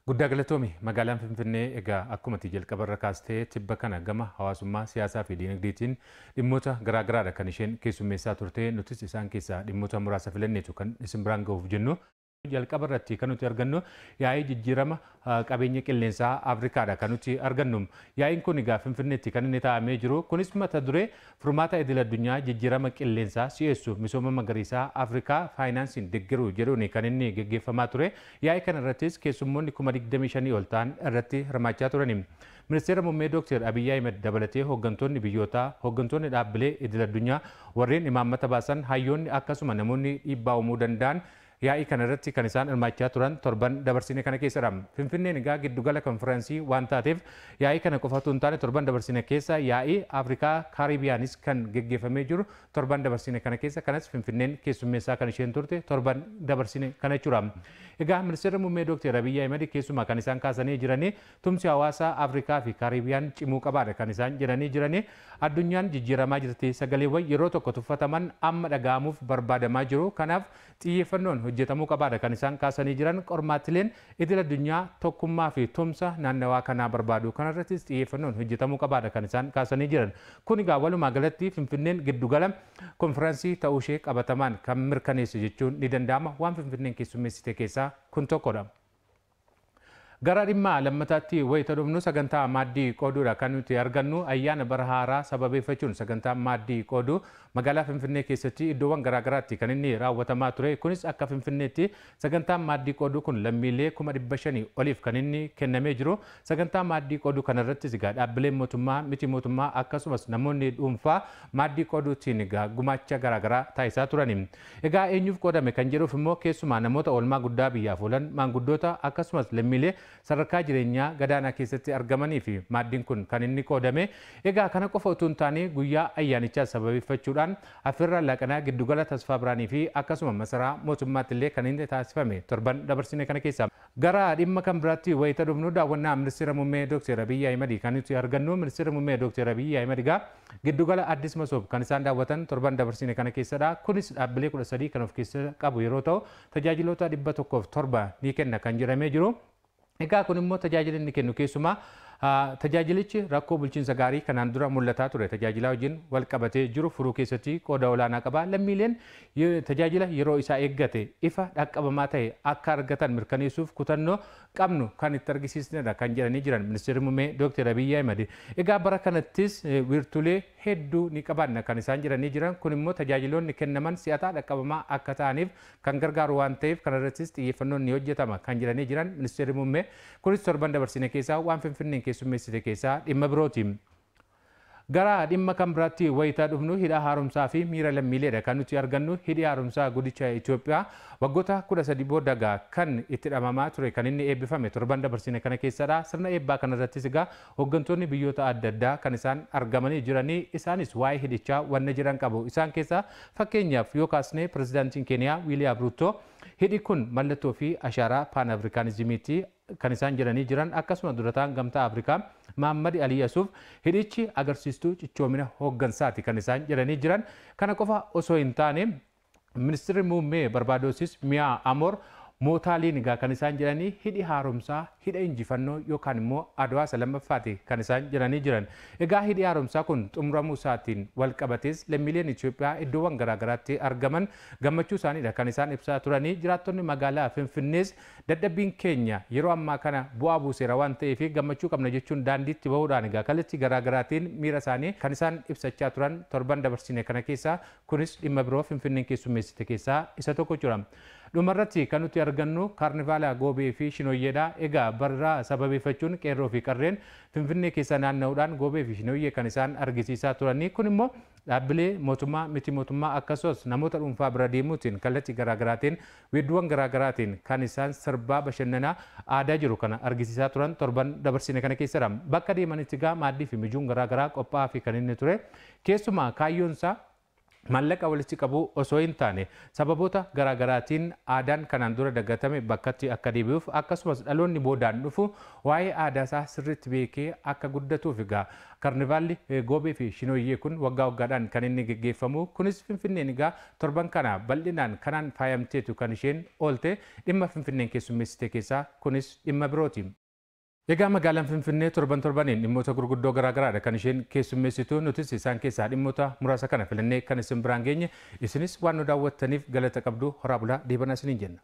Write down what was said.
Guddaa galatoomi. Magaalaan Finfinnee egaa akkuma jalqabarra kaastee tibba kana gama hawaasummaa, siyaasaa fi diinagdeetiin dhimmoota garaagaraadha kan isheen keessummeessaa turte. Nutis isaan keessaa dhimmoota muraasa filanneetu kan isin biraan gahuuf jennu. Jalqaba irratti kan nuti argannu yaa'ii jijjiirama qabeenya qilleensaa Afrikaadha kan nuti argannu. Yaa'iin kun egaa Finfinneetti kan inni taa'amee jiru. Kunis mata duree furmaata idil addunyaa jijjiirama qilleensaa si'eessuuf misooma magariisaa Afrikaa faayinaansiin deeggaruu jedhuun kan inni geggeeffamaa ture. Yaa'ii kana irrattis keessummoonni 25,000 ol ta'an irratti hirmaachaa turani. Ministeera Muummee Dr. Abiyyi Ahmed dabalatee hooggantoonni biyyootaa, hooggantoonni dhaabbilee idil addunyaa, warreen imaammata baasan, hayyoonni akkasuma namoonni dhiibbaa uumuu danda'an yaa'ii kana irratti kan isaan hirmaachaa turan torban dabarsine kana keessadha. Finfinneen egaa giddugala konfiraansii waan taateef yaa'ii kana qofatu hin taane, torban dabarsine keessa yaa'ii Afrikaa Kaaribiyaanis kan geggeeffamee jiru torban dabarsine kana keessa, kanas Finfinneen keessummeessaa kan isheen turte torban dabarsine kana jechuudha. Egaa Ministeerri Muummee Dr. Abiyyi Ahmed keessumaa kan isaan kaasanii jiranii tumsi hawaasaa Afrikaa fi Kaaribiyaan cimuu qabaadha kan isaan jedhanii jiranii. Addunyaan jijjiiramaa jirti, sagaleewwan yeroo tokko tuffataman amma dhaga'amuuf barbaadamaa jiru, kanaaf xiyyeeffannoon hojjetamuu qabaadha kan isaan kaasanii jiran. Qormaatileen idil addunyaa tokkummaa fi tumsa naannawaa kanaa barbaadu, kanarrattis xiyyeeffannoon hojjetamuu qabaadha kan isaan kaasanii jiran. Kun egaa walumaa galatti Finfinneen giddugala konfiraansii ta'uu ishee qabatamaan kan mirkaneessu jechuun ni danda'ama. Waan Finfinneen keessummeessite keessaa kun tokkodha. Gara dhimma lammataatti wayita dhufnu sagantaa maaddii qooduudha kan nuti argannu. Ayyaana bara haaraa sababeeffachuun sagantaa maaddii qooduu magaalaa Finfinnee keessatti iddoowwan garaagaraatti kan inni raawwatamaa ture. Kunis akka Finfinneetti sagantaan maaddii qooduu kun lammiilee 500,000 oliif kan inni kennamee jiru. Sagantaa maaddii qooduu kanarrattis egaa dhaabbileen mootummaa, miti mootummaa akkasumas namoonni dhuunfaa maaddii qooduutiin egaa gumaacha garaagaraa taasisaa turani. Egaa eenyuuf qoodame kan jedhuuf immoo keessumaa namoota oolmaa guddaa biyyaaf oolan, maanguddoota akkasumas lammiilee sadarkaa jireenyaa gadaanaa keessatti argamanii fi maaddiin kun kan inni qoodame. Egaa kana qofa utuu hin taane guyyaa ayyaanichaa sababeeffachuudhaan affeerraa laaqanaa giddugala Tasfaa Biraanii fi akkasuma masaraa mootummaatti illee kan inni taasifame torban dabarsine kana keessa. Gara dhimma kan biraatti wayita dhufnu daawwannaa Ministeera Muummee Dr. Abiyyi Ahmed kan nuti argannu. Ministeera Muummee Dr. Abiyyi Ahmed egaa giddugala Addis Masoob kan isaan daawwatan torban dabarsine kana keessadha. Kunis dhaabbilee 13 kan of keessa qabu yeroo ta'u tajaajiloota 107 ni kenna kan jedhamee jiru. Egaa kun immoo tajaajila inni kennu keessumaa tajaajilichi rakkoo bulchiinsa gaarii kanaan dura mul'ataa ture tajaajila wajjin wal qabatee jiru furuu keessatti qooda olaanaa qaba. Lammiileen tajaajila yeroo isaa eeggate ifa dhaqqabamaa ta'e akka argatan mirkaneessuuf kutannoo qabnu kan itti argisiisnedha kan jedhanii jiran Ministeerri Muummee Dr. Abiyyi Ahmed. Egaa bara kanattis wiirtulee hedduu ni qabaanna kan isaan jedhanii jiran, kun immoo tajaajiloonni kennaman si'ataa dhaqqabamaa akka ta'aniif kan gargaaru waan ta'eef kanarrattis xiyyeeffannoon ni hojjetama kan jedhanii jiran Ministeerri Muummee. Kunis torban dabarsine keessaa waan Finfinneen keessummeessite keessaa dhimma birooti. Gara dhimma kan biraatti wayitaa dhufnu hidha haaromsaa fi miira lammiileedha kan nuti argannu. Hidhi haaromsaa guddicha Itoophiyaa waggoota 13 booda egaa kan itti dhamamaa ture kan inni eebbifame torban dabarsine kana keessadha. Sirna eebbaa kanarrattis egaa hooggantoonni biyyoota adda addaa kan isaan argamanii jiranii, isaanis waa'ee hidhichaa wanna jiran qabu. Isaan keessaa fakkeenyaaf yoo kaasne pirezidaantiin Keeniyaa Wiiliyaam Ruuttoo hidhi kun mallattoo fi ashaaraa paan afrikaanizimiiti kan isaan jedhanii jiran, akkasuma durataan Gamtaa Afrikaa Maammad Ali Yasuuf hidhichi agarsiistuu cichoomina hooggansaati kan isaan jedhanii jiran. Kana qofa osoo hin taane Ministeerri Muummee Barbaadoosis Miyaa Amoor Mootaaliin egaa kan isaan jedhanii hidhi haaromsaa hidha injifannoo yookaan immoo Adwaa isa lammaffaati kan isaan jedhanii jiran. Egaa hidhi haaromsaa kun xumuramuu isaatiin wal qabatees lammiileen Itoophiyaa iddoowwan garaagaraatti argaman gammachuu isaaniidha kan isaan ibsaa turanii. Jiraattonni magaalaa Finfinnees dadhabbiin keenya yeroo ammaa kana bu'aa buuseera waan ta'eef gammachuu qabna jechuun daandiitti bahuudhaan egaa kallattii garaagaraatiin miira isaanii kan isaan ibsachaa turan torban dabarsine kana keessaa. Kunis dhimma biroo Finfinneen keessummeessite keessaa isa tokko jira. Dhumarratti kan nuti argannu kaarnivaala Goobee fi Shinooyyeedha. Egaa barraa sababeeffachuun qeerroo fi qarreen Finfinnee keessa naanna'uudhaan Goobee fi Shinooyyee kan isaan argisiisaa turanii. Kun immoo dhaabbilee mootummaa, miti mootummaa akkasumas namoota dhuunfaa bira deemuutiin kallattii garaagaraatiin weedduuwwan garaagaraatiin kan isaan sirbaa bashannanaa aadaa jiru kana argisiisaa turan torban dabarsine kana keessadha. Bakka deemanitti egaa maaddii fi mijuun garaagaraa qophaa'aa fi kan inni ture. Keessumaa kaayyoon isaa Maallaqa walitti qabuu osoo hin taane, sababoota garaagaraatiin aadaan kanaan dura dagatame bakkatti akka deebi'uuf, akkasumas dhaloonni boodaan dhufu waa'ee aadaa isaa sirriitti beekee akka guddatuuf egaa karnivaalli Goobee fi Shinooyyee kun waggaa waggaadhaan kan inni geggeeffamu. Kunis Finfinneen egaa torban kana bal'inaan kanaan faayamteetu kan isheen oolte. Dhimma Finfinneen keessummeessite keessaa kunis dhimma birooti. Egaa magaalaan Finfinnee torban torbaniin dhimmoota gurguddoo garaagaraadha kan isheen keessummeessitu. Nutis isaan keessaa dhimmoota muraasa kana filannee kan isin biraan geenye. Isinis waan nu daawwattaniif galata qabdu. Horaa bulaa, deebanaa isiniin jenna.